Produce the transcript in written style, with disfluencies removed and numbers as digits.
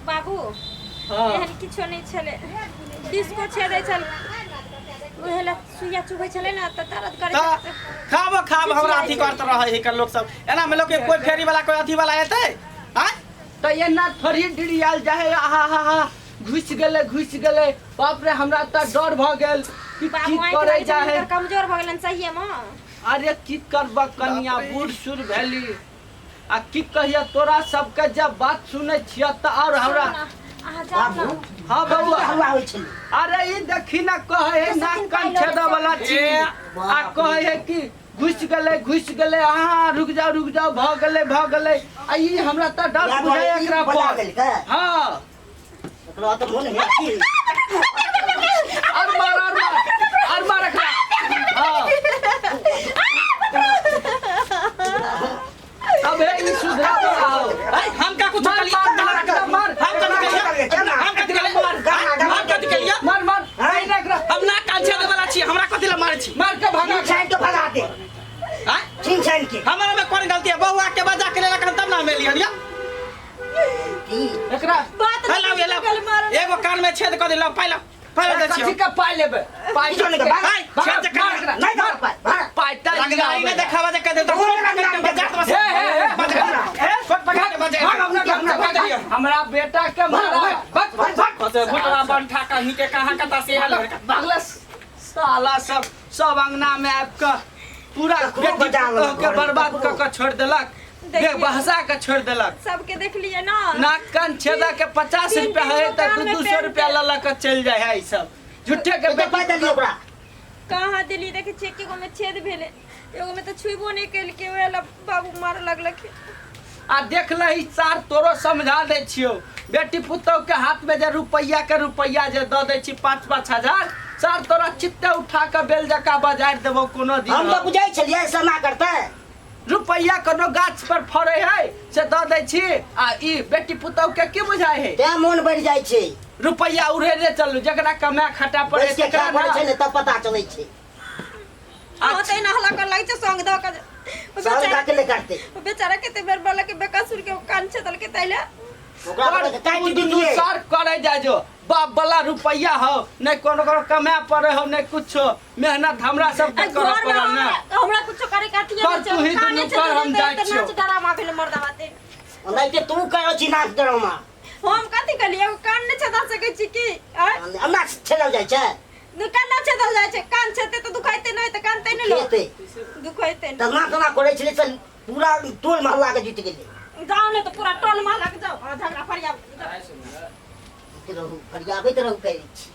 बाबू, हाँ। एहन किछो नहि छलै, डिस्को छेदै छल, उहे लए सुइया चुभै छलै ने तऽ दर्द करै तऽ छलै। खाबो खाब हमरा अथी करत रहै है लोग सब। एना में लोग के कोई फेरी वाला, कोई अथी वाला एतै आँय? तऽ एना थोड़ी डिरियाल जाइ है। आहा हा हा, घुसि गेलै, घुसि गेलै! बाप रे, हमरा तऽ डर भऽ गेल कि बाबू, की आँखि करै लागै छै जाइ है। हुनकर, कमजोर भऽ गेलनि सहिए मे। अरे, की करबह कनिया, बूढ़ सूढ़ भेली आ की कहिया। तोरा सबके जब बात सुनै छियै तऽ और हमरा सुनू ने, अहाँ जाउ ने। हाँ बउआ। हल्ला होइ छलै। अरे, ई देखी ने, कहै है नाक कान छेदऽ वाला चीज आ कहै है कि घुसि गेलै, घुसि गेलै। अहाँ रुक जाउ, रुक जाउ, भऽ गेलै, भऽ गेलै। आ ई हमरा तऽ डर इएह बुझाइ दुआरे ई एकरा बजा पर। देलकै। हाँ। एकरा तऽ मोन है की। और मार, और मार, और मार एकरा। हाँ, अब हे ई सुधरा वाला हो। ऐ, हम का कुछ मार, कलिया? मार, मार, एकरा मार। हम कथी कलिया? हम कथी कलिया? हम कथी कलिया? मार, मार, नहीं ना एकरा। हम ना कान छेदे वाला छी, हमरा कथी ला मारै छी? मार के भगा। छीन छानि के भगा दे। आँय? छीन छानि के। हमरा में कोन गलती है? बउआ के बजा के लेलक हन तब ना हम एलियै हन। की एकरा बात हे, लाउ, हे, लाउ। गल मारल। एगो कान में छेद कऽ देलहुँ, पाइ लाउ, पाइ दै छियौ। कथी के पाइ लेबै? पाइ किछो नहि के, भाग। आँय, छेद जे मार कान एकरा। नहि दऽ पाइ, भाग। पाइ तऽ रंगदारी नहि देखाबऽ जे कह देल तऽ तोरे रंगदारी बजा दे बस। हे, हे, हे। बजा दे। हे, छोट पकड़ के बजा। भाग हमरा घर से, बजा दियौ। हमरा बेटा के मारा। भाग, भाग, भाग। बस, घुटरा बंठा कहीं के कहाँ कता से हाल लड़का। भागले साला सब। सब अंगना में आबि कऽ पूरा ककरो बेटी बजा लेलक पुतोह के घरमे, बर्बाद ककरो। कऽ कऽ छोड़ि देलक। देखियौ। बेबहसा के छोड़ि देलक। सबके देखलियै ना। नाक कान छेदा के 50 तीन रुपया तीन है गो तऽ कान दू में 200 पेन रुपया के। लऽ लऽ कऽ चलि जाइ है। ई सब झूठे के कते बेटी पाइ देलियै ओकरा? कहाँ देलियै? देखै छियै, एके गो में छेद भेलै, एगो में तऽ छुइबो नहि केलकै, ओएह लए बाबू मारऽ लगलखिन। आ देख लही सार, तोरो समझा दै छियौ, बेटी पुतोह के हाथ में जे रुपैया के रुपैया जे दऽ दै छी 5-5 हजार, सार तोरा चित्ते उठा कऽ बेल जकाँ बजारि देबौ कोनो दिन। हम तऽ बुझै छलियै सना करतै। रुपैया कोनो गाछ पर फड़ै है से दऽ दै छी, आ ई बेटी पुतोह के की बुझाइ है? तें मोन बढ़ि जाइ छै। रुपैया उड़ेने चलू, जकरा कमाए खटा पड़े बैस के तकरा खाय पड़ै ना। छै ने, तब पता चलै छै। हाँ, तऽ एना हल्ला कर लागै छै संग दऽ कऽ ओ संग बेचारा दऽ के नहि करतै। ओ बेचारा कते बेर बोललकै बेकसूर के, ओ कान छेदलकै ताहि लए। ओकरा पर बोललकै, काटि तू दुनू दितियै। सार करे जाय जो बाप वाला रुपैया हो, नहीं कोनो कोनो कमाए पड़े हो, नहीं कुछो मेहनत हमरा सबके आ करऽ घर में पड़ल ना। हमरा हमरा कुछो करे के अथिये कर नहि छै। तू ही काने दुनू कर, हम छेदलकै जाइ तऽ छियौ। नाच डरामा भेलै मर्दाबा ते। ओनाहिते तू करै छी नाच डरामा। हम कथी कहलियै? एगो कान नहि छेदा सकै छी की? आँय? एना छेलल जाइ छै? नहि, कान नहि छेदल जाइ छै। कान छेदतै तऽ दुखाइते नहि तऽ कानतै नहि लोक। खेतै। दुखाइते नहि। तऽ नाच एना करै छलै से पूरा टोल मोहल्ला के जीत गेलै। जाउ ने तऽ पूरा टोल मोहल्ला के जाउ आ झगड़ा फरियाब जाउ। रहू, फरियाबैत रहू, कहै छी।